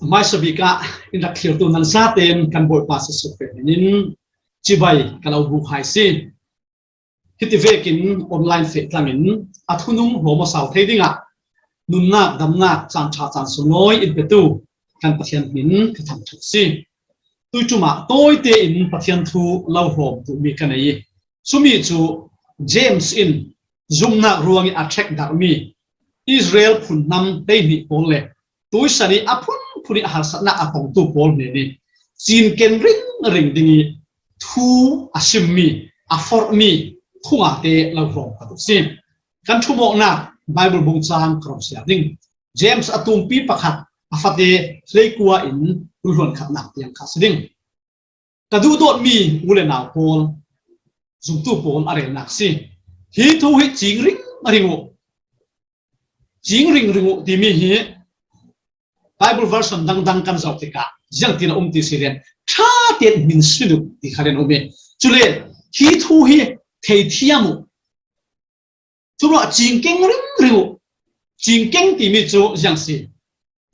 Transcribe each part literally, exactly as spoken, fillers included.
Hmaisa bik ah in rak thlirtu nan zaten kan Bawipa Jesuh Khrih min in cibai ka lo buk hai si. Hiti vekin online feh tlangin a thunung hlawm aw sau thei dingah nunnak, damnak, caan ṭha caan sunglawi in petu kan Pathian min ka thangṭhat si. Tuiṭum ah tawite in Pathian thu lo hlawm duhmi ka nei i, cumi cu James in zumhnak ruangin a ṭhekdarhmi Israel phunhnam hleihnih pawl le tuisan i a phunphun i harsatnak a tongtu pawl hnen i cinken ringring ding i thu a simmi, a forhmi thungate lo hlawm ka duh si. Kan ṭhumawknak Bible bung cang ka rung siar ding. James a tumpi pakhat, a fate hleikua in hluan khatnak tiang kha si ding. Ka duhdawtmi u le nau pawl, zumtu pawl a relnak si. Hi thu hi cing ringring uh, cing ringring uh timi hi Bible version dangdang kan zoh tikah ziangtin a um ti si lian, ṭha tein hmin sin uh ti kha lian a um i, cule hi thu hi theithiam uh. Curuah cingkeng ringring uh. Cingkeng timi cu ziang si?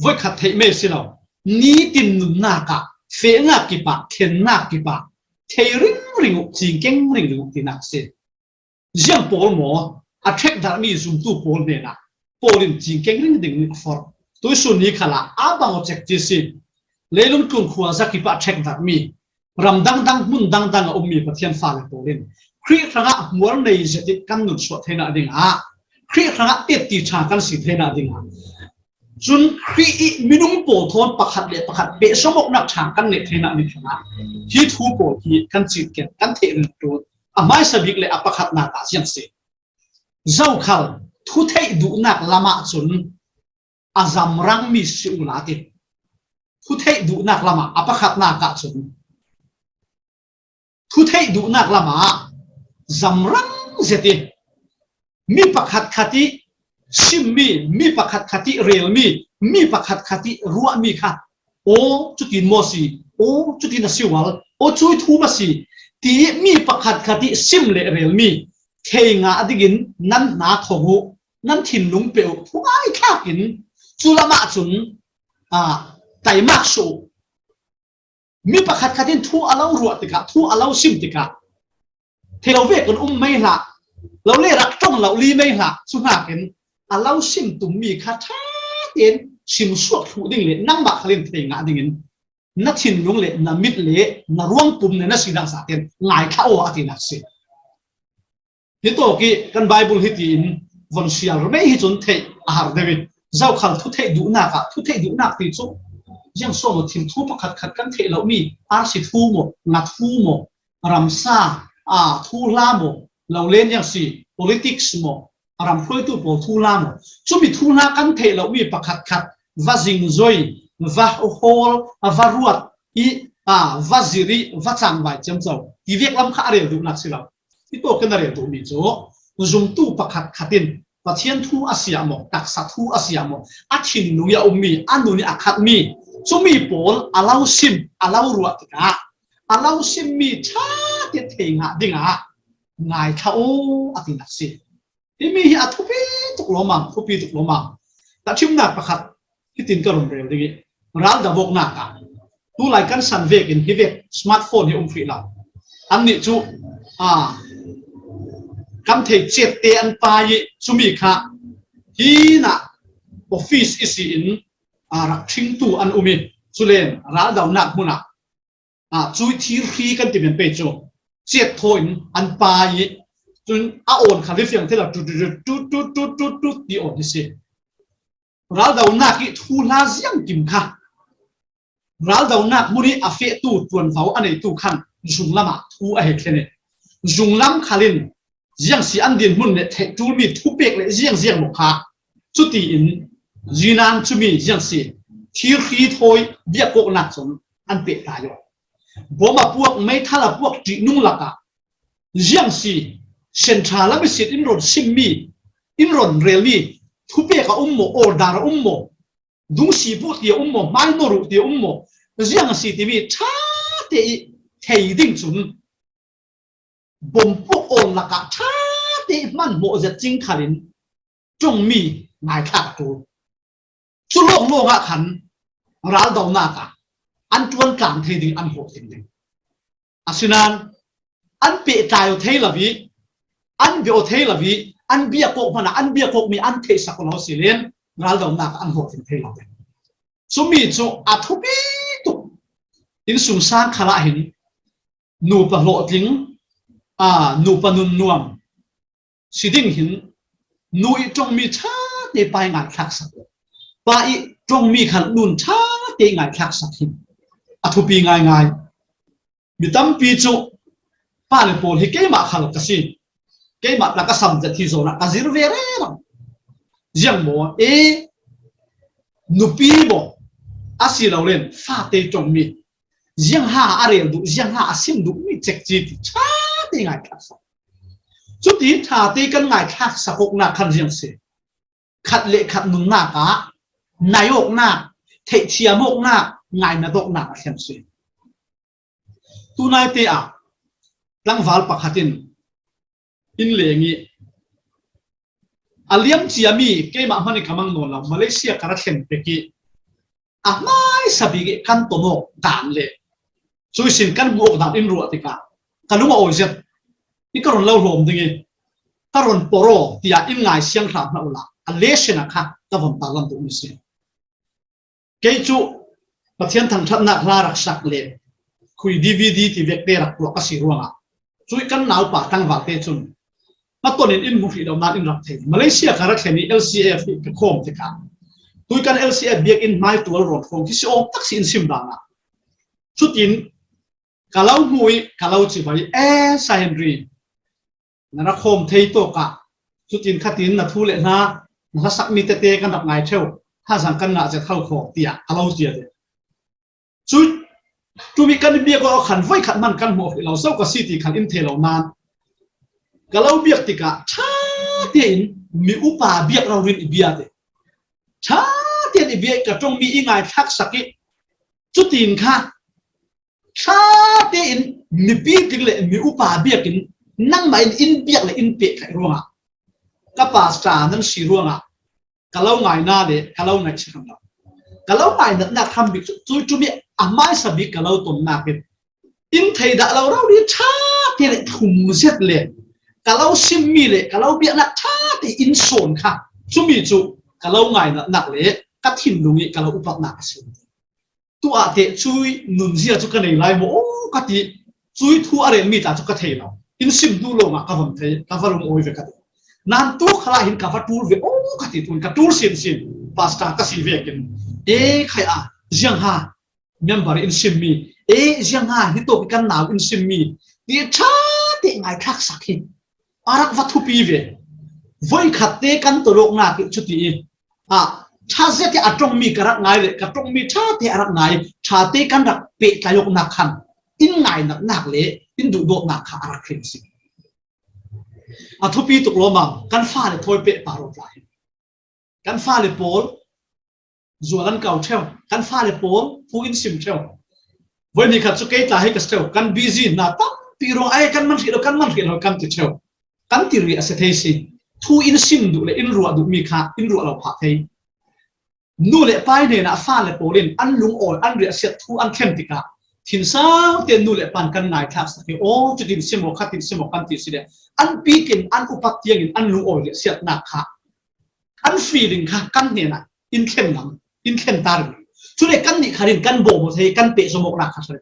Voikhat theih mei si lo. Nitin nunnak ah, fehnak kipah, thlennak kipah, thei ringring uh, cingkeng ringring uh tinak si. Ziang pawl maw? A ṭhekdarhmi zumtu pawl hnenah pawl in cingkeng ring ding a forh. Tuisun ni khalah a bang aw cek ci si. Leilung tlung khua zakip ah ṭhekdarhmi, ram dangdang, hmun dangdang a ummi Pathian fale pawl in Khrih hrangah hmual nei zet i kan nun suah theinak dingah, Khrih hrangah tetti ṭha kan si theinak dingah, cun Khrih i minung pawl thawn pakhat le pakhat pehsawmawknak ṭha kan neih theinak ding hrangah hi thu pawl hi kan cinken, kan theih ringtu a hmaisa bik le a pakhatnak ah ziang si. Zokhal thutheih duhnak lamah cun a zamrangmi si uhla ti. Thutheih duhnak lamah a pakhatnak ah cun, thutheih duhnak lamah zamrang zet i mi pakhat khat i simmi, mi pakhat khat i relmi, mi pakhat khat i ruahmi kha, aw, cutin maw si, aw, cutin a si ual, aw, cui thu maw si, ti mi pakhat khat i sim le relmi thei ngah dingin nan hna thong uh, nan thinlung pe uh, thungai thlak in cu lamah cun, aa, taimak suh uh. Mi pakhat khat in thu a lo ruah tikah, thu a lo sim tikah, thei lo ve kan um mei hlah, lo le rak ṭong lo li mei hlah, cu hnakin a lo sim tummi kha ṭha tein sim suak thluh ding le nangmah khal in thei ngah dingin na thinlung le na mit le na ruangpum le na sinak zaten ngai thla aw a tinak si. Hitawk i kan Bible hitiin von siar mei hi cun theih a har deuh i, zokhal thutheih duhnak ah, thutheih duhnak ti cu ziang suang maw, thil thu pakhat khat kan theih lomi, arsi thu maw, nga thu maw, ramsa, aa, thuhla maw, lo len ziang si, politics maw, a ram hruaitu pawl thuhla maw, cumi thuhla kan theih lomi pakhat khat va zingzoi, va hawl, va ruat i, aa, va zir i, va cangvai ciamco ti vek lam kha a rel duhnak si lo. Hi tawk in a rel duhmi cu zumtu pakhat khat in Pathian thu a siah maw, taksa thu a siah maw, a thinlung i a ummi, a nun i a khatmi, cumi pawl a lo sim, a lo ruah tikah a lo simmi ṭha tein thei ngah dingah ngai thla aw a tinak si. Himi hi a thupi tuk lawmam, thupi tuk lawmam. Tahṭhimnak pakhat hitin ka run rel ding i, raldo awknak ah tulai kan san vekin hi vek smartphone hi um hrih lo. Annih cu, aa, kan thei ciatte an pai i, cumi kha hinah office i si in, aa, rak ṭhingtu an um i, culen raldonak hmunah, aa, cui thir hri kan ti men pei cu ciat thaw in an pai i, cun a awn kha lifiang thil a tut tut tut tut tut tut ti awn hi si. Raldonak i thuhla ziangkim kha raldonak hmun i a fehtu ṭuanvo a neitu khan zunglam ah thu a hei thlen i, zunglam khal in ziang si an dinhmun le theih ṭulmi thupek le ziangziang maw kha. Cutiin zinan cumi ziang si, thir hri thawi biakawknak cun an pehtlai aw. Bom a puak, meithal a puak ṭihnung lakah ziang si, senṭha lam i sit in ron simmi, in ron relmi thupek a um maw, order a um maw, dungsi buh ti a um maw, hmainor uh ti a um maw, ziang si timi ṭha te i thei ding cun bom puak awn lakah ṭha te hmanhmawh zet cing khalin ṭongmi ngaithlak a ṭul. Cu lawnglawng ah khan raldonak ah an ṭuan tlang thei ding, an hawh ding ding. Asinain an pehtlai aw thei lo i, an bia aw thei lo i, an biak awk hmanh ah an biak awk mi an theihsak aw lo si len, raldonak ah an hawh ding thei lo ding. Cumi cu a thupi tuk. Innsungsang khal ah hin nupa hlawhtling, aa, nupa nunnuam si ding hin, nu i ṭongmi ṭha te pa i ngaithlak sak, pa i ṭongmi khal nu in ṭha te i ngaithlak sak hin a thupi ngaingai. Mi tampi cu, pa le pawl hi keimah khal ka si, keimah tla ka sam zet hi zawn ah ka zir ve rero. Ziang maw, e, nupi maw, a si lo len fate ṭongmi, ziang ha a rel duh, ziang ha a sim duh mi cek ci ti ṭha te ngaithlak sak. Cuti ṭha te kan ngaithlak sak awknak khan ziang si. Khat le khat nunnak ah nai awknak, theihthiam awknak, ngainat awknak a thlen si. Tunaite ah tlangval pakhat in inn leng i a liam ciami keimah hmanh i ka mang nawn lo, Malaysia ka ra thlen pek i a hmaisa bik i kan ton awk dan le cui sin kan hmuh awk dan in ruah tikah ka lung a awi zet i ka run lo hlawm ding i ka run por aw tiah in ngai siang hram hlah uhla, a lesson a kha ka von tarlan duhmi si. Kei cu Pathian thangṭhatnak hla rak sak le khui D V D ti vekte rak tuah ka si ruangah, cui kan naupa tlangvalte cun hmatonin in hmu hrih lo nain in rak thei. Malaysia ka rak thlen i L C F i ka khawm tikah, tui kan L C F biakinn hmai tual rawn hrawng hi si awm tak si in sim dan ah, cutin ka lo hmu i ka lo cibai, "E, Sir Henry, na rak khawm thei tawk ah, cutin khatin na thu le hna na hlasakmi tete kan rak ngai ṭheu, hazang kan ngah zet hau kho," tiah a lo cia deuh. Cu, cumi kan biak awk khan voikhat hmanh kan hmuh hrih lo, so ka si ti khan in thei lo nain ka lo biak tikah ṭha tein mi upa biak rori in i bia te. Ṭha tein i bia i ka ṭongmi i ngaithlak sak i cutin kha ṭha tein mipi tling le mi upa biak in nangmah in in biak le in pehtlaih ruangah ka pastor nan si ruangah ka lo ngaina le ka lo ngaihchiat hram lo. Ka lo ngainatnak hram bik cu, cui cumi a hmaisa bik ka lo tonnak in in thei dah lo rori ṭha te le thum zet le ka lo simmi le ka lo biaknak ṭha te in sawn kha, cumi cu ka lo ngainatnak le ka thinlung i ka lo upatnak a si. Tu ah teh cui nunzia cu ka nei lai maw aw ka ti. Cui thu a relmi tla cu ka thei lo. In sim hnu lawngah ka von thei, ka va lung awi ve ka ti. Nain tu khalah hin ka va ṭul ve aw ka ti, tun ka ṭul sinsin. Pastor ka si vekin, e khai ah, ziang ha, member in simmi, e ziang ha, hitawk kan nau in simmi ti ṭha te ngaithlak sak hi a rak va thupi ve. Voikhat te kan tolawknak i cuti i, ah, ṭha zet i a ṭongmi ka rak ngai le ka ṭongmi ṭha te a rak ngai, ṭha te kan rak pehtlai awknak khan in ngainatnak le in duhdawtnak kha a rak hrem si. A thupi tuk lawmam kan fale thawi peh pah rawt lai. Kan fale pawl zual an kau ṭheu, kan fale pawl thu in sim ṭheu. Voi ni khat cu kei tla hi ka si ṭheu, kan busy hna tampi ruang ai kan man hrih lo, kan man hrih lo kan ti ṭheu. Kan ti rih a si thei si. Thu in sim duh le in ruah duhmi kha in ruah lo phah thei. Nu le pa hnenah fale pawl in an lungawi, an riahsiat thu an thlen tikah thinsau te nu le pa in kan ngaithlak sak i, aw, cutin sim aw, khatin sim aw kan ti si le an pikin an upat tiangin an lungawi riahsiatnak kha an feeling kha kan hnenah in thlen ngam, in thlen ta rih. Cule kannih khan in kan bawm aw thei, kan pehzom awknak kha hrem.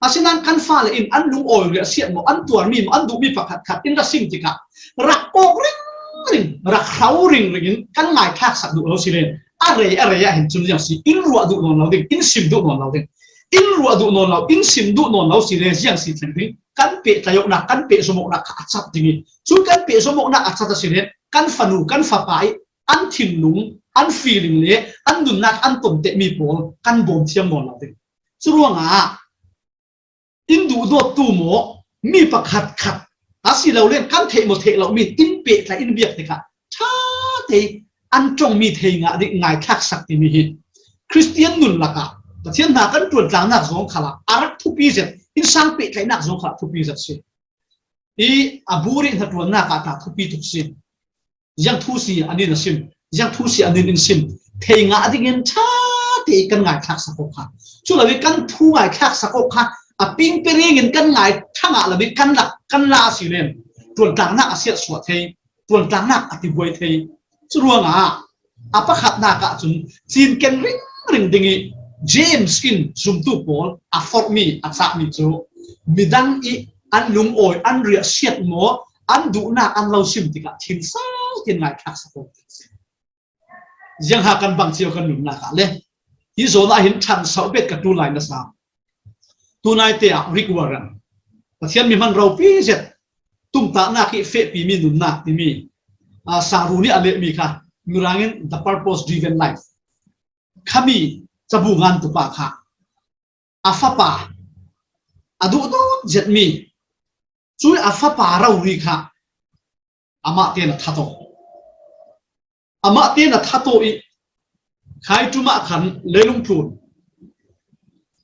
Asinain kan fale in an lungawi riahsiat maw, an tuarmi maw, an duhmi pakhat khat in ra sim tikah rak kawk ringring, rak hrau ringring in kan ngaithlak sak duh lo si len, a rei a rei ah hin cun ziang si, in ruah duh nawn lo ding, in sim duh nawn lo ding, in ruah duh nawn lo, in sim duh nawn lo si len ziang si thleng ding, kan pehtlai awknak, kan pehzom awknak kha a cat ding i, cun kan pehzom awknak a cat a si len kan fanu, kan fapa i an thinlung, an feeling le an nunnak an ton tehmi pawl kan bawm thiam nawn lo ding. Curuangah in duhdawttu maw, mi pakhat khat a si lo len kan theih maw theih lomi in pehtlai in biak tikah ṭha te an ṭongmi thei ngah ding ngaithlak sak timi hi Khristian nun lakah Pathian hna kan ṭuantlangnak zong khalah a rak thupi zet, innsang pehtlaihnak zong khalah thupi zet si. I a bur i hnaṭuannak ah tla thupi tuk si. Ziang thu si an in a sim, ziang thu si an in in sim. Thei ngah dingin ṭha te kan ngaithlak sak kha. Cu lo kan thu ngaithlak sak kha, a pingpireng in kan ngaithlak ngah lo kan lak, kan la si len, tuantlangnak a siatsuah thei, tuantlangnak a tibuai thei. Cu ruangah a pakhatnak ah cun cinken ringring ding i James in zumtu pawl a forhmi, a cahmi cu midang i an lungawi, an riahsiat maw, an duhnak an lo sim tikah thinsau tin ngaithlak sak ko. Ziangha kan bang cio kan nunnak ah le hi zawn ah hin ṭhan sauh bet ka ṭul lai nasa. Tunaite ah Rick Warren, Pathian mi hman ropi zet, tumtahnak i fehpimi nunnak timi, aa, Saru nih a lehmi kha, Mirang in The Purpose Driven Life, khami cabu ngan tupa kha, a fapa, a duhdawt zetmi, cui a fapa rori kha amah tein a that aw. Amah tein a that aw i, khai ṭum ah khan leilung tlun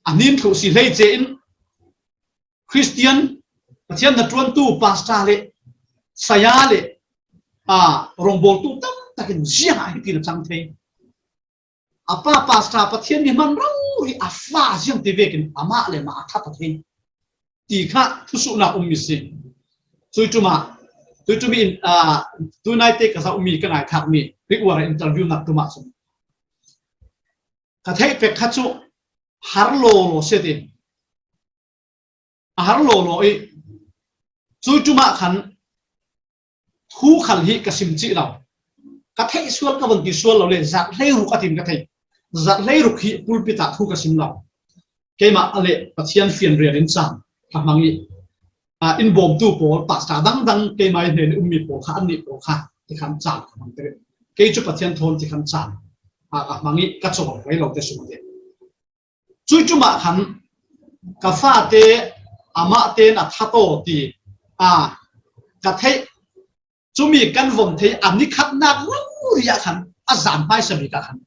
a hnin thluh si hleice in, Khristian, Pathian na ṭuantu pastor le saya le, aa, rawngbawltu tam takin ziangah hitin a cang thei. A pa pastor Pathian mi hman rori a fa ziang ti vekin amah le mah a that aw thei ti kha thusuhnak ummi si. Cui ṭum ah, cui ṭum in, aa, tunaite ka zohmi, ka ngaithlakmi, Rick Warren interview nak ṭum ah cun ka theih pek kha cu har lawlaw si ti. A har lawlaw i, cui ṭum ah khan thu khal hi ka sim cih lo. Ka theih sual ka von ti sual lo le, zarh hleiruk a tim ka thei. Zarh hleiruk hi pulpit ah thu ka sim lo. Keimah a le Pathian fian rial in caan ka hmang i, aa, in bawmtu pawl, pastor dangdang, keimah i hnen i ummi pawl kha, annih pawl kha ti khan caan ka hmang tek. Kei cu Pathian thawn ti khan caan, aa, ka hmang i ka cawl rei lo te sung te. Cui ṭum ah khan ka fate amah tein a that aw ti, aa, ka theih. Cumi kan vom thei a ni khatnak rori ah khan a zan hmaisa bik ah khan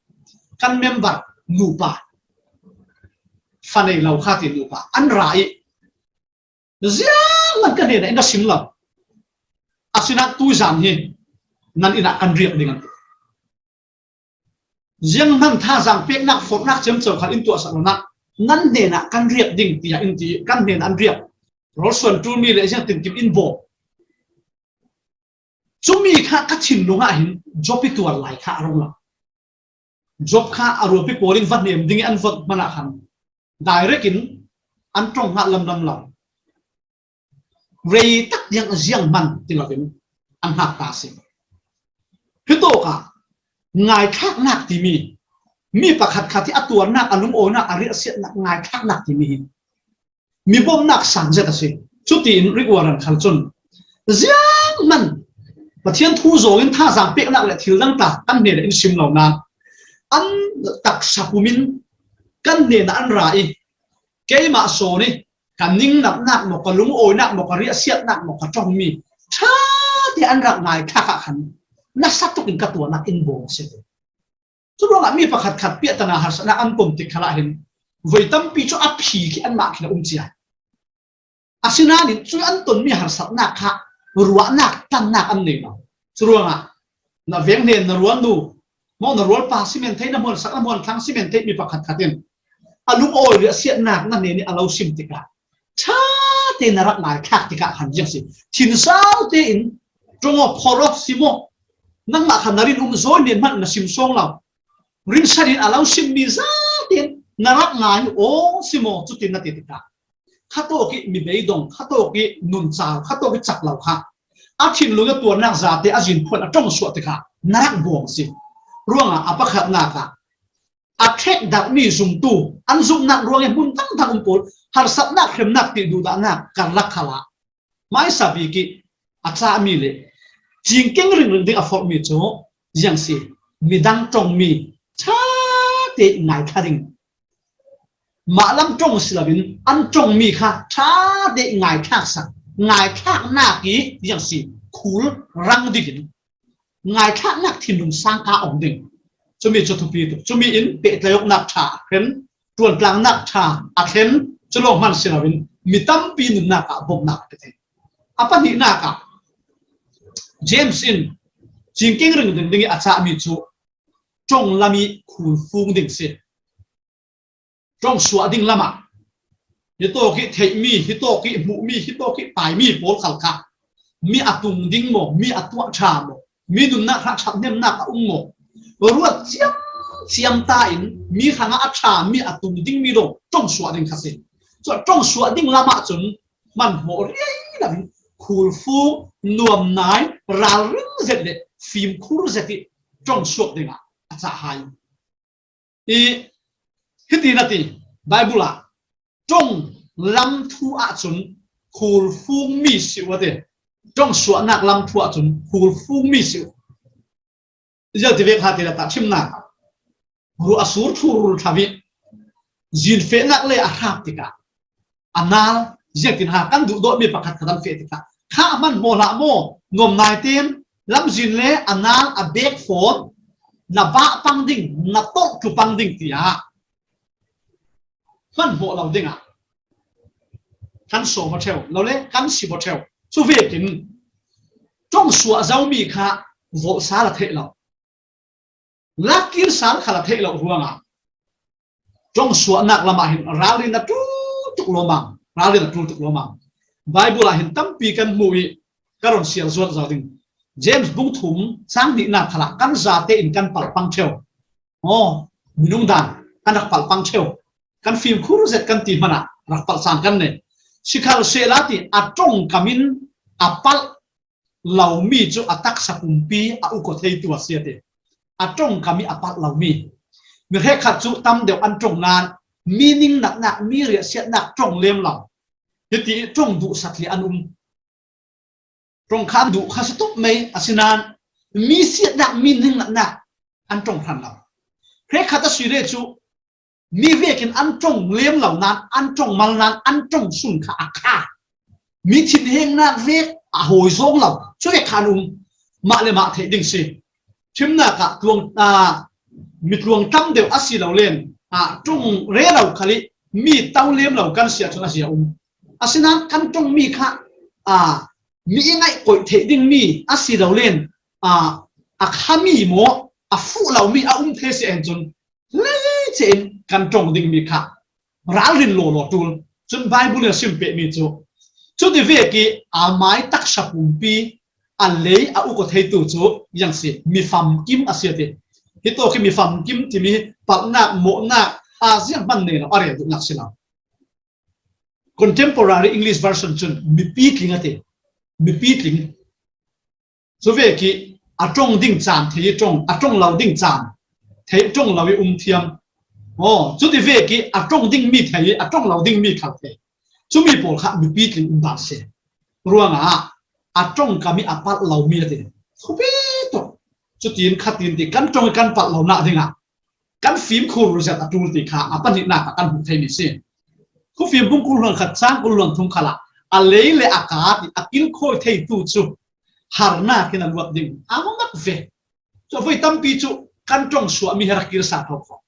kan member nupa, fa nei lo kha ti nupa an ra i, ziangman ka hnenah in a sim lo. Asinain tuizan hi nan inn ah kan riak ding an ti. Zianghman thazaang peknak forhnak ciamco khan in tuahsak lo nak, nan hnenah kan riak ding tiah in ti, kan hnenah an riak. Rawl suan ṭulmi le ziangtinkim in bawm. Cumi kha ka thinlung ah hin Job i tuar lai kha a rung lo. Job kha a rualpi pawl in va hnem ding i an vot hmanh ah khan direct in an ṭong hnga lamlam lo. Rei tak tiang a ziang hman ti loin an hngak ta a si. Hitawk ah ngaithlaknak timi, mi pakhatkhat hi a tuarnak, a lungawinak, a riahsiatnak, ngaithlaknak timi hi mi bawmhnak sang zet a si. Cutiin Rick Warren khal cun, ziangman Pathian thu zawng in thazaang peknak le thil dang tla kan hnenah in sim lo nain, an taksa pum in kan hnenah an ra i, keimah sawn i ka ningnatnak maw, ka lungawinak maw, ka riahsiatnak maw, ka ṭongmi ṭha te an rak ngaithlak ah khan nasa tuk in ka tuahnak in bawm a si. Curuangah mi pakhatkhat piahtana harsatnak an ton tik khalah hin voi tampi cu a phi khi anmah khin a um cia. Asinain cun an tonmi harsatnak kha ruahnak, tannak an nei lo. Curuangah na veng hnen, na rualnu maw, na rualpa si men theih, na hmuansak, na hmuanthlang si men theih mi pakhatkhat in a lungawi riahsiatnak na hnen i a lo sim tikah ṭha te na rak ngaithlak tikah khan ziang si. Thinsau tein ṭong aw, phor aw si maw? Nangmah kha na rin um zaw nen hmanh na sim sawng lo. Rinsan in a lo simmi zaten na rak ngai aw si maw? Cutin na ti tikah khatawk i mi beidong, khatawk i nuncau, khatawk i cak lo kha a thinlung a tuarnak zate a zinphuan a ṭong suah tikah na rak bawm si. Ruangah a pakhatnak ah a ṭhek darhmi zumtu, an zumhnak ruangah hmun dangdang um pawl harsatnak, hremnak, ti duhdahnak karlak khalah hmaisa bik i a cahmi le cingkeng ringring ding a forhmi cu ziang si, midang ṭongmi ṭha te ngaithla ding. Mah lam ṭong si loin an ṭongmi kha ṭha te ngaithlak sak, ngaithlaknak i ziang si, khul rang dingin ngaithlaknak thinlung sang ka ong ding. Cumi cu thupi tuk. Cumi in pehtlaihawknak ṭha a hren, ṭuantlangnak ṭha a thlen, cu lawng hman si loin mi tampi nunnak ah bawmhnak a pe thei. A pahnihnak ah James in cingkeng ringring ding i a cahmi cu ṭonglam i khul fung ding si. Ṭawng suah ding lamah, hitawk hi theihmi, hitawk hi hmuhmi, hitawk hi paimi pawl khal kha mi a tung ding maw, mi a tuah ṭha maw, mi nunnak hrangṭhat nemnak a um maw, ruat ciam ciam ta in mi hrangah a ṭha, mi a tung ding mi lo ṭawng suah ding kha si. Cun ṭawng suah ding lamah cun hmanhmawh riai lo in khulfung, nuamnai, ralring zet le fimkhur zet i ṭawng suak dingah a cah hai. I hiti na ti, Baibal ah ṭawng lam thu ahcun khulfungmi si uh a ti. Ṭawng suahnak lam thu ahcun khulfungmi si uh. Zial ti vek ha ti la tah, ṭhimnak ruah a sur thurul ṭha i zinfehnak le a hrap tikah a nal, ziangtin ha kan duhdawtmi pakhat kha kan feh tikah kha a hmanhmawh hlah maw? Nuam nain lamzin le a nal a bek fawn, na bah pang ding, na tolh tlu pang ding tiah hmanhmawh lo dingah kan sawm aw ṭheu lo le kan sim aw ṭheu. Cu vekin ṭawng suah zomi kha volh sal a theih lo, lakkir sal khal a theih lo ruangah ṭawng suahnak lamah hin ralrin a ṭul tuk lawmam, ralrin a ṭul tuk lawmam. Baibal ah hin tampi kan hmuh i ka rawn siar zuat zo ding. James bung thum cang hnihnak khalah kan zate in kan palh pang ṭheu. Aw, minung dan kan rak palh pang ṭheu. Kan fimkhur zet kan ti hmanah rak palh caan kan nei. Sikhalsehla ti a ṭawngkam in a palh lomi cu a taksa pumpi a uk aw theitu a si a ti. A ṭawngkam i a palh lomi. Mi hrekkhat cu tam deuh an ṭawng nain mi ningnatnak, mi riahsiatnak ṭawng lem lo. Hiti ṭawng duhsat hi an um. Ṭawng kha an duh kha si tuk mai, asinain mi siatnak, mi ningnatnak an ṭawng hran lo. Hrekkhat a si le cu mi vekin an ṭawng lem lo nain, an ṭawng mal nain, an ṭawng sun kha a kha. Mi thinhengnak vek a hawi zawng lo, cu vek kha an um. Mah le mah theih ding si. Ṭhimnak ah tluang, aa, mi tluang tam deuh a si lo len, aa, ṭawng rero khal i mi to lem lo kan si ahcun a zia um. Asinain kan ṭawngmi kha, aa, mi i ngaih koih theih dingmi a si lo len, aa, a khami maw, a fuh lomi a um thei si ahcun, hleice in kan ṭawng dingmi kha ralrin lawlaw ṭul. Cun Baibal in a sim pehmi cu, cuti vek i a mai taksa pumpi a lei a uk aw theitu cu ziang si, mi famkim a si a ti. Hitawk hi mi famkim timi palhnak, mawhnak a zianghman nei lo, a rel duhnak si lo. Contemporary English version cun mipi tling a ti. Mipi tling. Cu vek i a ṭawng ding caan thei i ṭawng, a ṭawng lo ding caan thei, ṭawng lo i um thiam. Aw, cuti vek i a ṭawng dingmi thei i a ṭawng lo dingmi khal thei. Cumi pawl kha mipi tling um dan si. Ruangah a ṭawngkam i a palh lomi a ti. Khuapi tuk. Cutin khatin ti kan ṭawng i kan palh lonak dingah kan fimkhur zet a ṭul ti kha a pahnihnak ah kan hmuh theimi si. Khufim bung kul hluan khat cang kul hluan thum khalah a lei le a ka ti a kilkhawi theitu cu harnak in a luat ding a hung mak ve. Cu a voi tampi cu kan ṭawng suahmi hi a rak kir sal kho.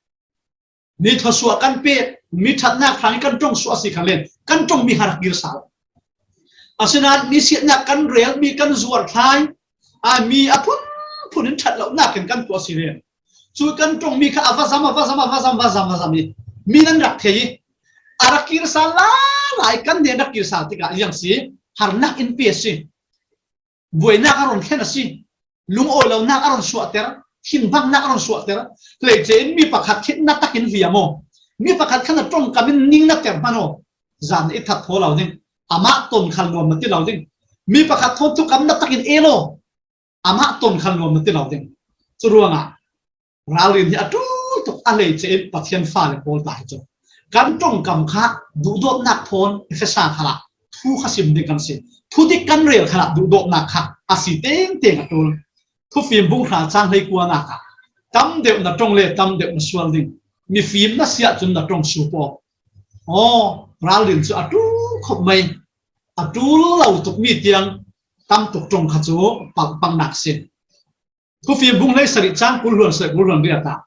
Mi thawsuah kan pek, mi ṭhatnak hrang i kan ṭawng suah a si khan len kan ṭawngmi hi a rak kir sal. Asinain mi siatnak kan rel, mi kan zuar thlai, a mi a phunphun in ṭhat lonak in kan tuah si len. Cu kan ṭawngmi kha a va zam, a va zam, a va zam, va zam, va zam i mi nan rak thei i a rak kir sal lala i kan hnen rak kir sal tikah ziang si, harnak in pe a si. Buainak a rawn thlen a si. Lungawi lonak a rawn suahter, thinbangnak a rawn suahter. Hleice in mi pakhat khi na takin hliam aw. Mi pakhat khan a ṭawngkam in ning na ter hman aw. Zan i that thaw lo ding. Amah ton khal nuam na ti lo ding. Mi pakhat thawn thukam na takin el aw. Amah ton khal nuam na ti lo ding. Cu ruangah ralrin hi a ṭul tuk, a hleice in Pathian fale pawl ta hi cu kan ṭawngkam kha duhdawtnak thawn Efesa khalah thu kha sim ding kan si. Thudik kan rel khalah duhdawtnak kha a si tengteng a ṭul. Thufim bung hra cang hleikuanak ah tam deuh na ṭawng le tam deuh na sual ding. Mifim na si ahcun na ṭawng sup aw. Aw, ralrin cu a ṭul khawp mai. A ṭul lo tukmi tiang tam tuk ṭawng kha cu palh pangnak si. Thufim bung hleisarih cang kul hluan sarih kul hluan riat ah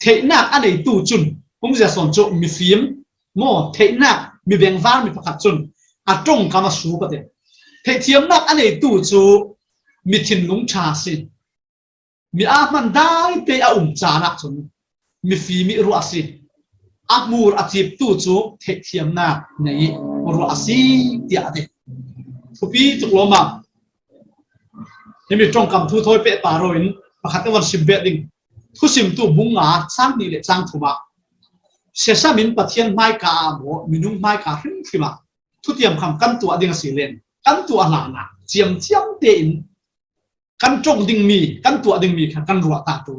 theihnak a neitu cun, hung zia sawn cu mifim maw, theihnak mi bengvar mi pakhat cun a ṭawngkam a sup a ti. Theihthiamnak a neitu cu mi thinlung ṭha a si. Mi aa hman dai te a um caan ahcun mifim i ruah a si. a hmur a ciptu cu theihthiamnak nei ruah a si, tiah a ti. Thupi tuk lawmam. Himi ṭongkam thu thawi pehpar rawh in pakhat ka van sim bet ding. Thusimtu bung nga cang hnih le cang thum ah, siasam in Pathian hmaika ah maw, minung hmaika hrimhrim ah thutiam kham kan tuah ding a si len, kan tuah hlan ah ciamciam tein kan ṭong dingmi, kan tuah dingmi kha kan ruah ta tu.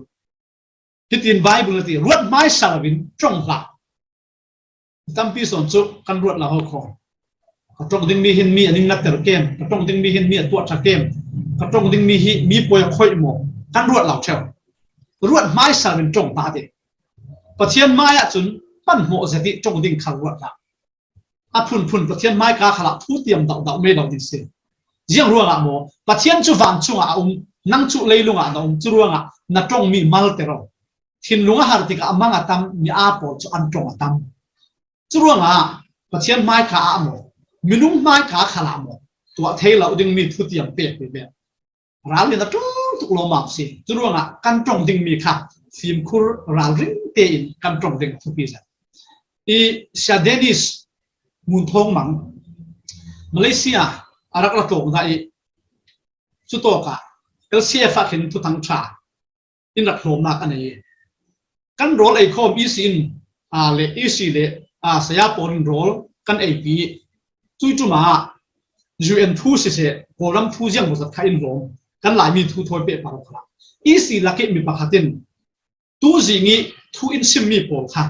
Hitin Bible na ti, ruat hmaisa loin ṭong hlah. Tampi sawn cu kan ruat lo ho kho. Ka ṭong dingmi hin mi a ning natter kem, ka ṭong dingmi hin mi a tuah ṭha kem, ka ṭong dingmi hi mi pawi a khoih maw, kan ruat lo ṭheu. Ruat hmaisa loin ṭong hlah ti. Pathian hmai ah cun hmanhmawh zet i ṭong ding khal ruat hlah. A phunphun Pathian hmaika khal ah thu tiam dauhdauh mei lo ding si. Ziang ruangah maw? Pathian cu vancung ah a um, nang cu leilung ah na um, cu ruangah na ṭongmi malte ro. Thinlung a har tikah a mang a tam mi aa pawl cu an ṭong a tam. Cu ruangah Pathian hmaika ah maw, minung hmaika khal ah maw, tuah thei lo dingmi thu tiam pek ve. Ral in a ṭul tuk lawmam si. Cu ruangah kan ṭong dingmi kha fimkhur ralring tein kan ṭong ding a thupi zet. I Sia Dennis Mun Thawng Mang, Malaysia a rak ra tlawng dah i, cutawkah L C F ah khin thuthang ṭha in rak hlawmnak a nei. Kan rawl ei khawm E C in, aa, le E C le, aa, saya pawl in rawl kan eipi. Cui ṭum ah U N thu siseh, Kawlram thu ziang maw zat kha in hlawm. Kan Laimi thu thawi pehpar kha. E C lak i mi pakhat in tu zing i thu in simmi pawl kha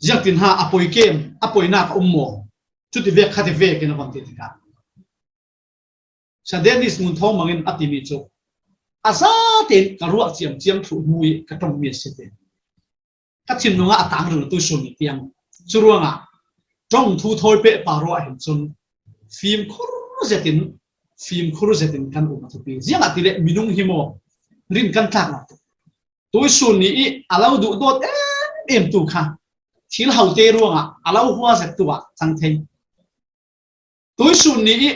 ziangtin ha a poi kem, a poinak a um maw? Cuti vek khati vekin a van ti tikah, Sia Dennis Mun Thawng Mang in a timi cu, a zatein ka ruah ciamciam thluh hnu i ka ṭongmi a si ti. Ka thinlung ah a tang ril tuisun ni tiang. Cu ruangah ṭong thu thawi pehpar rawh ah hin cun fimkhur zetin, fimkhur zetin kan um a thupi. Ziangahtile minung hi maw, rin kan tlak lo tuk. Tuisun ni i a lo duhdawt em em tu kha thil hote ruangah a lo hua zet tu ah cang thei. Tuisun ni i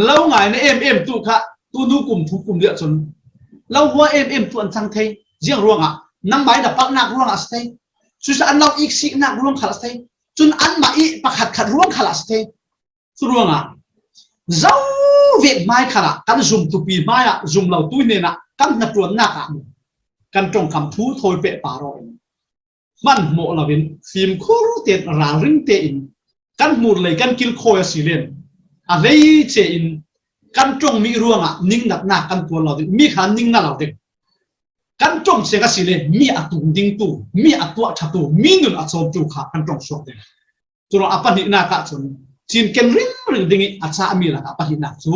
lo ngaina em em tu kha tunu kum thum kum liah cun lo hua em em tu an cang thei. Ziang ruangah nangmai na palhnak ruangah a si thei. Cucaah an lo iksihnak ruang khal a si thei. Cun anmah i pakhatkhat ruang khal a si thei. Cu ruangah zo vek hmai khalah kan zumtupi hmai ah zum lo tu hnenah kan hnaṭuannak ah kan ṭongkam thu thawi pehpar aw in hmanhmawh loin fimkhur tein ralring tein kan hmur lei kan kilkhawi a si len a hleice in kan ṭongmi ruangah ningnatnak kan tuar lo ding, mi kha ningna lo ding. Kan ṭong ciang a si le mi a tung ding tu, mi a tuah ṭha tu, mi nun a cawm tu kha kan ṭong suak ding. Curuang a pahnihnak ah cun cinken ringring ding i a cami lakah a pahnihnak cu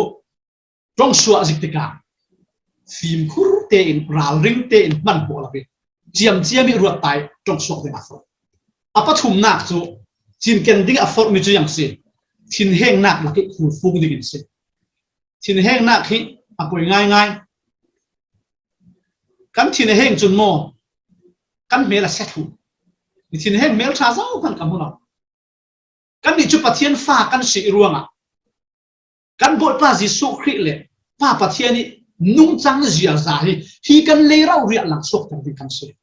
ṭong suah zik tikah fimkhur tein, ralring tein hmanhmawh lo in ciamciam i ruat tai ṭong suak ding a forh. A pathumnak cu cinken ding a forhmi cu ziang si, thinhengnak lak i khulfung ding in si. Thinhengnak hi a poi ngaingai. Kan thin a heng cun maw, kan hmel a sia thluh. Thinheng hmel ṭha zo hmanh ka hmu lo. Kannih cu Pathian fa kan si ruangah kan Bawipa Jesuh Khrih le Pa Pathian i nungcang ziaza hi, hi kan lei rau riah lang suakter ding kan si.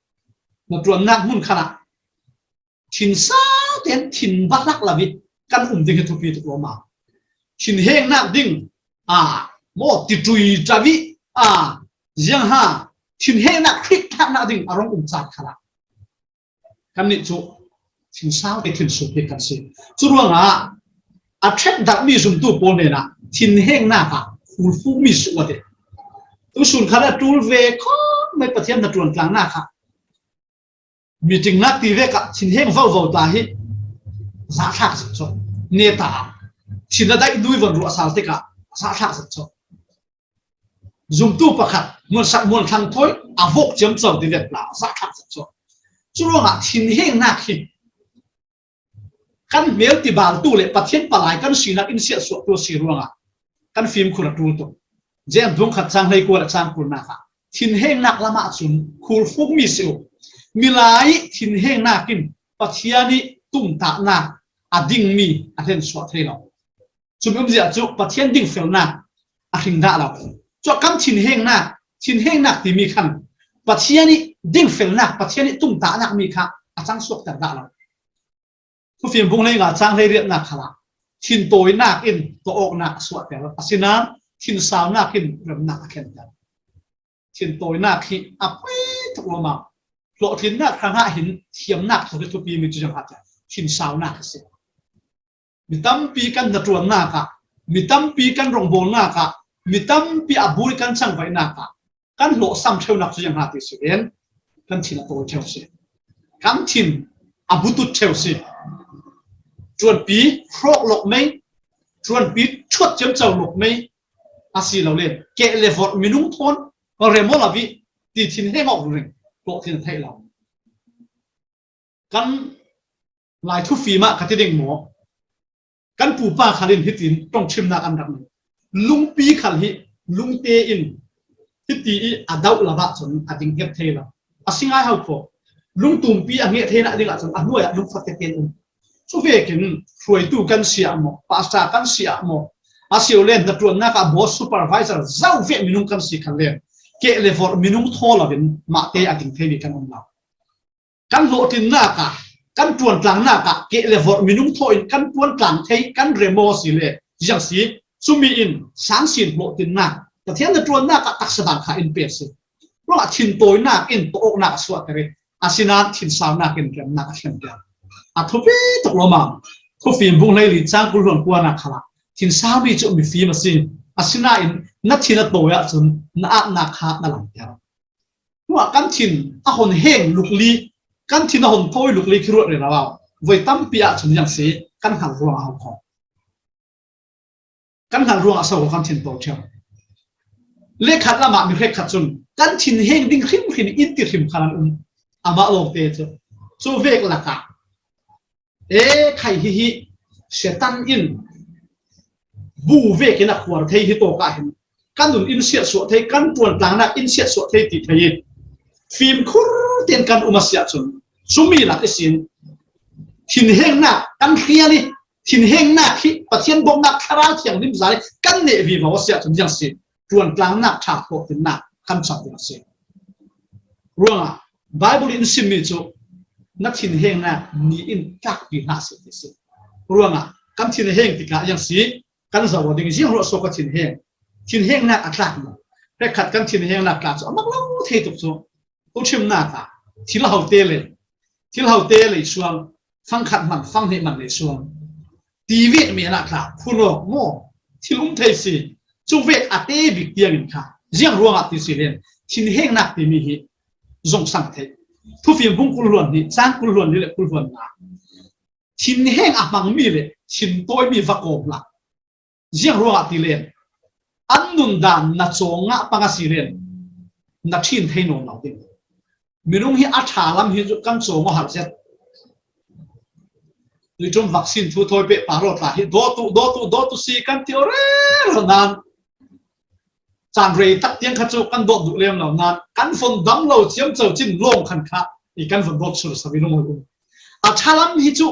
Hnaṭuannak hmun khalah thin sau tein thin va hlak lo i kan um ding hi thupi tuk lawmam. Thinhengnak ding, aa, maw, tiṭui ṭavi, aa, ziangha, thinhengnak Khrih thlaknak ding a rung um caan khalah kannih cu thin sau te thin suk hi kan si. Cu ruangah a ṭhek darhmi zumtu pawl hnenah thinhengnak ah khulfungmi si uh a ti. Tusun khan a ṭul ve khawh mai Pathian hnaṭuan tlangnak ah meeting nak ti vek ah thinheng vovo ta hi zahthlak zet cu neta ah thin a daih nui von ruah sal tikah zahthlak zet cu zumtu pakhat hmuansak hmuanthlang thawi a vok ciamco ti vek tla zahthlak zet cu. Cu ruangah thinhengnak hi kan hmel tibaltu le Pathian palai kan sinak in siahsuahtu a si ruangah kan fimkhur a ṭul tuk. Jean thung khat cang hleikua le cang kulnak ah thinhengnak lamah cun khulfukmi si uh. Milai thinhengnak in Pathian i tumtahnak a dingmi a hlensuah thei lo. Cumi umzia cu Pathian dingfelnak a hring dah lo. Cu a kam thinhengnak, thinhengnak timi khan Pathian i dingfelnak, Pathian ih tungtahnak mi kha a cang suakter dah lo. Thufim bung hleinga cang hleiriatnak khalah thintawinak in tawawknak a suahter. Asinain thinsaunak in remnak a khenhter. Thintawinak hi a pui tuk lawmah. Hlawhtlinnak hrangah hin thiamnak thaw hi thupi mi cu ziang hahte thinsaunak a si. Mi tampi kan hnaṭuannak ah, mi tampi kan rawngbawlnak ah, mi tampi a bul kan cangvaihnak ah kan hlawhsam ṭheunak cu ziang hahte si len kan thin a tawi ṭheu si. Kan thin a butut ṭheu si. Ṭuanpi hrawk lawk mei, ṭuanpi ṭhuat ciamco lawk mei a si lo len keh le vorh minung thawn rem aw lo ih ti thinheng awk ring hlawhthin a theih lo. Kan Lai thufim ah ka ti ding maw? Kan pupa khal in hitin ṭongṭhimnak an rak nei. Lungpi khal hi lungte in hiti ih a dauh lo ahcun a ding het thei lo. A si ngai hau kho. Lungtumpi a ngeh theinak ding ahcun a hnuai ah lungfak tein um. Cu vekin hruaitu kan si ah maw, pastor kan si ah maw, a si lo len hnaṭuannak ah boss, supervisor zau vek minung kan si khan len keh le vorh minung thaw loin mahte a ding thei mi kan um lo. Kan hlawhtlinnak ah, kan ṭuantlangnak ah keh le vorh minung thaw in kan ṭuantlang thei, kan rem aw si le ziang si. Cumi in sangsin hlawhtlinnak, Pathian hnaṭuannak ah taksa dang kha in pek si. Ruangah thintawinak in tawawknak a suahter ih, asinain thinsaunak in remnak a khenhter. A thupi tuk lawmah. Thufim bung hleili cang kul hluan kuanak khalah thinsau mi cu mifim a si. Asinain na thin a tawi ahcun na apnak kha na langter. Ruah kan thin a hon heng lukli, kan thin a hon thawi lukli khi ruat rero. Voi tampi ahcun ziang si, kan hngal ruangah a hau kho. Kan hngal ruangah so kan thin tawi ṭheu. Le khat lamah mi hrekkhat cun kan thinheng ding hrimhrim in ti hrim khan an um. Amah lawngte cu cu vek lakah, e, khai hihi Satan in bu vekin a khuar thei hi tawk ah hin kan nun in siatsuah thei, kan ṭuantlangnak in siatsuah thei ti thei in fimkhur tein kan um a si ahcun cumi lak ihsin thinhengnak kan hrial ih thinhengnak hi Pathian bawmhnak Thlarau Thianghlim zan ih kan neh vivo a si ahcun ziang si, ṭuantlangnak ṭha hlawhtlinnak kan cam ding a si. Ruangah Baibal in simmi cu na thinhengnak ni in tlakpi hlah seh ti si. Ruangah kan thinheng tikah ziang si, kan zoh aw ding, ziang ruah so ka thinheng. Thinhengnak a tlak maw? Hrekkhat kan thinhengnak tlak cu a mak lo thei tuk cu. Tuchimnak ah thil hote lei, thil hote lei sual, fangkhat hman, fanghnih hman lei sual. Ti vek men ah kha phun awk maw? Thil um thei si. Cu vek a te bik tiangin kha ziang ruangah ti si len thinhengnak timi hi zong sang theih. Thufim bung kul hluan hnih, cang kul hluan hnih le kul hluan nga. Thinheng a hmangmi le thin tawimi va kawm hlah. Ziang ruangah ti len an nundan na cawngah pang a si len na ṭhin thei nawn lo ding. Minung hi a ṭha lam hi cu kan cawng aw har zet. Tuiṭum vaccine thu thawi peh pah rawt tla hi dawtu, dawtu, dawtu si kan ti aw rero nain caan rei tak tiang kha cu kan dawt duh lem lo nain kan von dam lo ciamco cin lawng khan kha i kan von dawt sur sami lungol um. A ṭha lam hi cu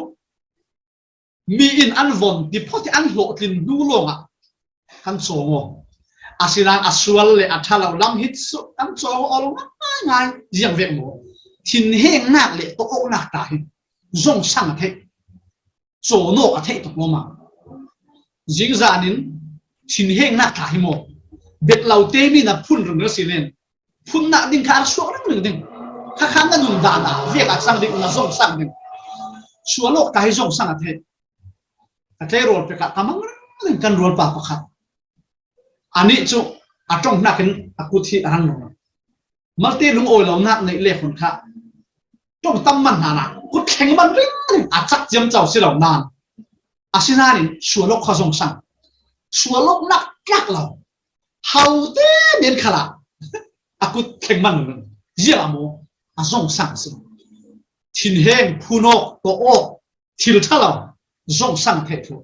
mi in an von ti phawt ih an hlawhtlin hnu lawngah kan cawng aw. Asinain a sual le a ṭha lo lam hi cu kan cawng aw lo ngaingai ziang vek maw? Thinhengnak le tawawknak ta hi zong sang a theih, cawn awk a theih tuk lawmah. Zingzan in thinhengnak ta hi maw? Bet lo te mi na phun ringring a si len phunnak ding kha a suak ringring ding. Kha khan na nundan ah vek a cang ding, na zong sang ding. Sual awk ta hi zong sang a theih. Ka tleirawl pek ah ka mang ringring kan rualpa pakhat. Anih cu a ṭong hnakin a kut hi a rang lo. Malte lungawi lonak neih le hun kha ṭong tam man hna nain kut thleng man ringring a cak ciamco si lo nain asinain sual awk kha zong sang. Sual awknak tlak lo. Haute men khalah a kut thleng man lo. Ziah maw? A zong sang si. Thinheng, phun awk, tawh awk, thil ṭha lo, zong sang theih thu.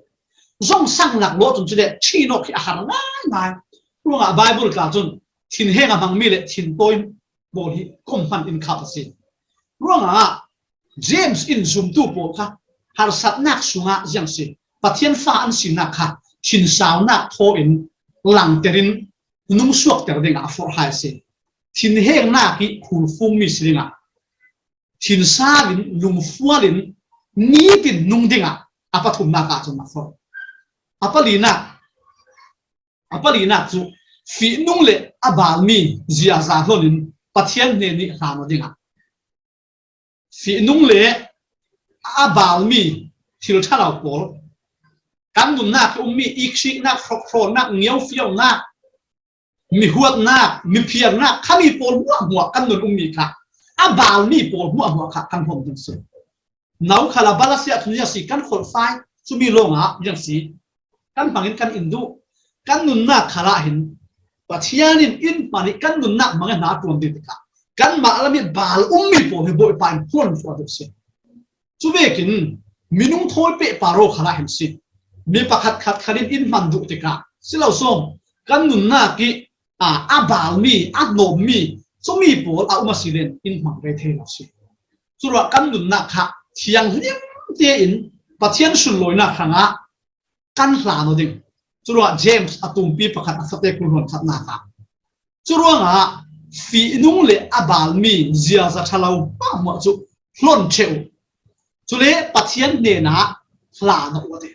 Zong sang nak lawh cun cu le ṭhin awk hi a har ngaingai. Ruangah Baibal tla cun thinheng a hmangmi le thin tawi pawl hi kawm hman in khap a si. Ruangah James in zumtu pawl kha harsatnak sungah ziang si, Pathian fa an sinak kha thinsaunak thaw in langter in nung suakter dingah a forh hai a si. thinhengnak hi khulfung mi si dingah, thinsau in, lungfual in, nitin nung dingah a pathumnak ah cun a forh. A palinak, a palinak cu fihnung le a balmi ziaza hlon in Pathian hnen ih hlan aw dingah, fihnung le a balmi thil ṭhalo pawl, kan nunnak i ummi ikhriknak, hrokhrawlnak, ngiaufiaunak, mihuatnak, miphialnak, khami pawl hmuahhmuah kan nun ummi kha, a balmi pawl hmuahhmuah kha kan hon ding si. No khal a bal a si ahcun ziang si, kan kholhfai, cumi lawngah ziang si, kan hmang in kan in duh, kan nunnak khal ah hin Pathian in in hman ih kan nunnak hmang in hna a ṭuan ding tikah, kanmah lam ih bal ummi pawl hi Bawipa in hon suah ding si. Cu vekin minung thawi pehpar aw khal ah hin si. Mi pakhat khat khat in in hman duh tikah si lo sawm, kan nunnak ih, aa, a balmi, a hnawmmi, cumi pawl a um a si len in hmang ve thei lo si. Curuah kan nunnak kha thianghlim tein Pathian sunlawinak hrangah kan hlan aw ding. Curuah James a tumpi pakhat a fate kul hlonkhatnak ah, curuangah fihnung le a balmi ziaza ṭhalo hmuahhmuah cu hlon ṭheh uh. Cule Pathian hnenah hlan aw uh a ti.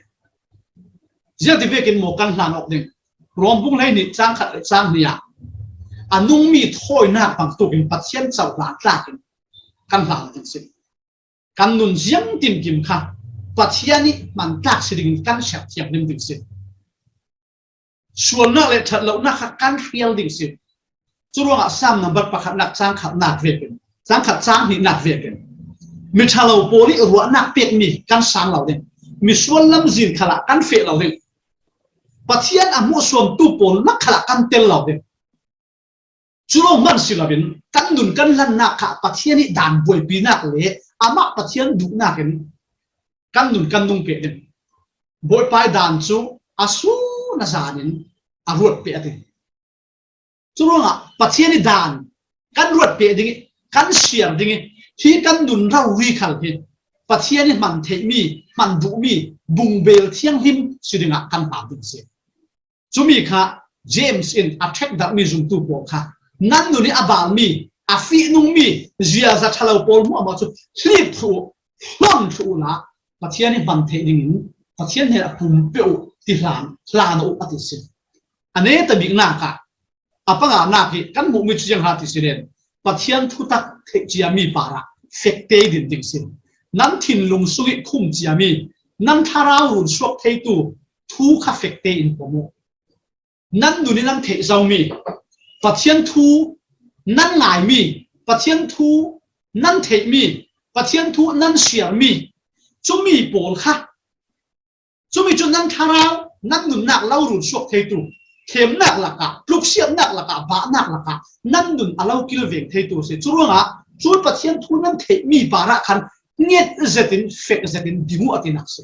Ziangti vekin maw kan hlan awk ding? Rom bung hleihnih cang khat le cang hnih ah a nungmi thawinak bangtuk in Pathian cohlan tlak in kan hlan aw ding si. Kan nun ziang timkim kha Pathian ih hman tlak si dingin kan siat thianghlim ding si. Sualnak le ṭhat lonak kha kan hrial ding si. Curuangah Salm nambat pakhatnak cang khatnak vekin, cang khat cang hnihnak vekin, mi ṭhalo pawl ih ruahnak pekmi kan sang lo ding, misual lamzin khalah kan feh lo ding, Pathian a hmuhsuamtu pawl lak khalah kan tel lo ding. Cu lawng hmanh si loin kan nun kan hlannak kha Pathian ih daan buaipinak le amah Pathian duhnak in kan nun kan nung peh ding. Bawipa ih daan cu a sun a zan in a ruat peh a ti. Curuangah Pathian ih daan kan ruat peh ding ih, kan siar ding ih, hi kan nun rori khal hi Pathian ih hman theihmi, hman duhmi bungbel thianghlim si dingah kan hlan ding si. Cumi kha James in a ṭhekdarhmi zumtu pawl kha, nan nun ih a balmi, a fihnungmi ziaza ṭhalo pawl hmuahhmuah cu hlip thluh uh, hlon thluh uhla, Pathian ih hman theih dingin Pathian hnenah pum pe uh ti hlan, hlan uh a ti si. A neta biknak ah, a panganak hi kan hmuhmi cu ziang ha ti si len, Pathian thutak theih ciami parah fek te din ding si. Nan thinlung sungih khum ciami, nan thlarau run suak theitu thu kha fek te in pom uh. Nan nun ih nan theih zomi, Pathian thu nan ngaimi, Pathian thu nan theihmi, Pathian thu nan siarmi, cumi pawl kha, cumi cu nan thlarau, nan nunnak lo run suak theitu, thlemnak lakah, tluksiatnak lakah, bahnak lakah nan nun a lo kilveng theitu a si. Curuangah cu Pathian thu nan theihmi parah khan nget zetin, fek zetin ding uh a tinak si.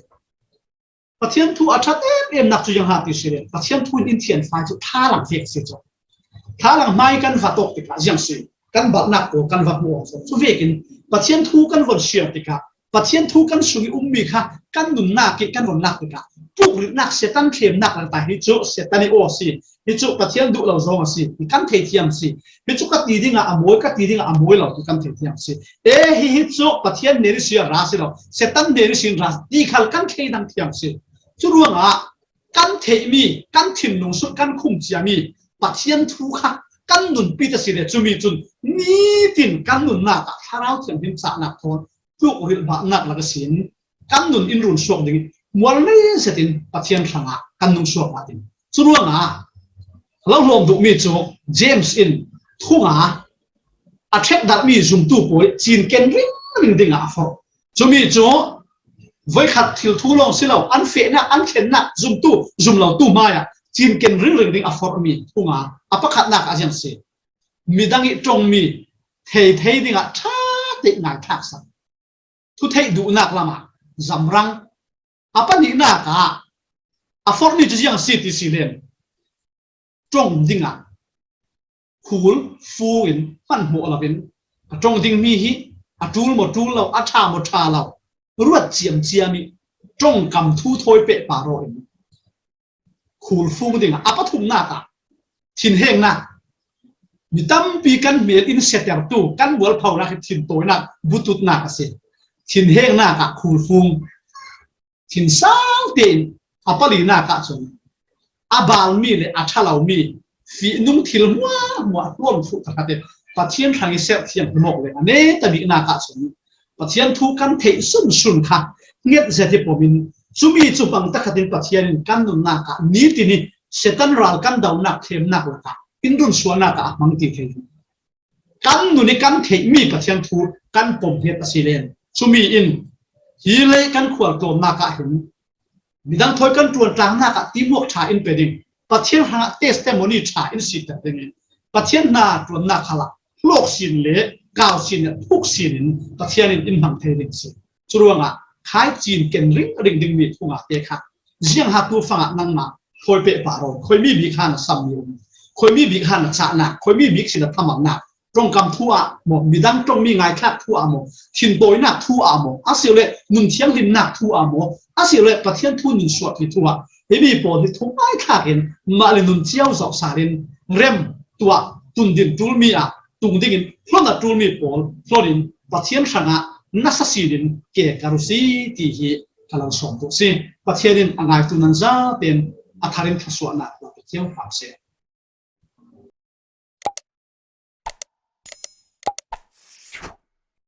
Pathian thu a ṭhat em emnak cu ziang ha ti si le, Pathian thu in in thianfai cu thalang vek si cu. Thalang hmai kan va tawk tikah ziang si, kan balhnak pawl kan va hmuh aw. Cu vekin Pathian thu kan von siar tikah, Pathian thu kan sung ih ummi kha kan nunnak ih kan von lak tikah, pukrilhnak, Satan thlemnak lak ta hi cu Satan ih aw a si. Hi cu Pathian duh lo zong a si, ti kan thei thiam si. Hi cu ka ti dingah a mawi, ka ti dingah a mawi lo, ti kan thei thiam si. E, hi, hi cu Pathian hnen ihsin a ra si lo, Satan hnen ihsin ra, ti khal kan thei dang thiam si. Curuangah kan theihmi, kan thinlung sungh kan khum ciami Pathian thu kha kan nunpi ta si le, cumi cun nitin kan nunnak ah Thlarau Thianghlim cahnak thawn tluk rilhbahnak lak ihsin kan nun in run suak ding ih mual lei zetin Pathian hrangah kan nung suak ah ding. Curuangah lo hlawm duhmi cu James in thunga a ṭhekdarhmi zumtu pawl cinken ringring dingah a forh. Cumi cu voikhat thil thu lawng si lo, an fehnak, an thlennak zumtu, zum lotu hmaiah cinken ringring ding a forhmi thunga a pakhatnak ah ziang si. Midang ih ṭongmi thei thei dingah ṭha tein ngaithlak sak. Thutheih duhnak lamah zamrang. A pahnihnak ah a forhmi cu ziang si ti si len, ṭong dingah khul fung in hmanhmawh loin a ṭong dingmi hi a ṭul maw ṭul lo, a ṭha maw ṭha lo, ruat ciamciam ih ṭongkam thu thawi pehpar aw in khul fung dingah a pathumnak ah thinhengnak, Mi tampi kan hmel in setertu, kan mualphonak hi thintawinak, bututnak a si. Thinhengnak ah khulfung, thinsang tein a palinak ah cun a balmi le a ṭhalomi fihnung thil hmuahhmuah hluan fuh tahratin Pathian hrang i serh thiang hi mawk le a neta biknak ah cun Pathian thu kan theih sunsun kha nget zet hi pom in, cumi cu hmang tahratin Pathian in kan nunnak ah nitin i Satan ral kan donak thlemnak lakah in runsuahnak ah a hmang ti thei. Kan nun i kan theihmi Pathian thu kan pom hiat a si len, cumi in hi lei kan khualtlawmnak ah hin midang thawi kan ṭuantlangnak ah timuak ṭha in pe ding, Pathian hrangah testimony ṭha in siter ding in Pathian hna ṭuannak khalah hlawk sin le kau sin le phuk sin in Pathian in in hmang thei ding si. Curuangah khai cin ken ringring dingmi thungah te kha ziang ha tu fangah nangmah thawi peh pah ro, khoimi bik ha na sammi um, khoimi bik ha na cahnak, khoimi bik sin a thamalnak, ṭongkam thu ah maw, midang ṭongmi ngaithlak thu ah maw, thintawinak thu ah maw, a si le nun thianghlimnak thu ah maw, a si le Pathian thu nun suahpi thu ah, himi pawl hi thung ngaithlak in mah le nun cio zoh sal in rem tuah tundin ṭulmi ah tung dingin hlon a ṭulmi pawl hlon in Pathian hrangah nasa sin in ke ka ru si ti hi ka lo sawm tu si. Pathian in a ngaitu nan zaten a thar in thluasuahnak la pe cio hram seh.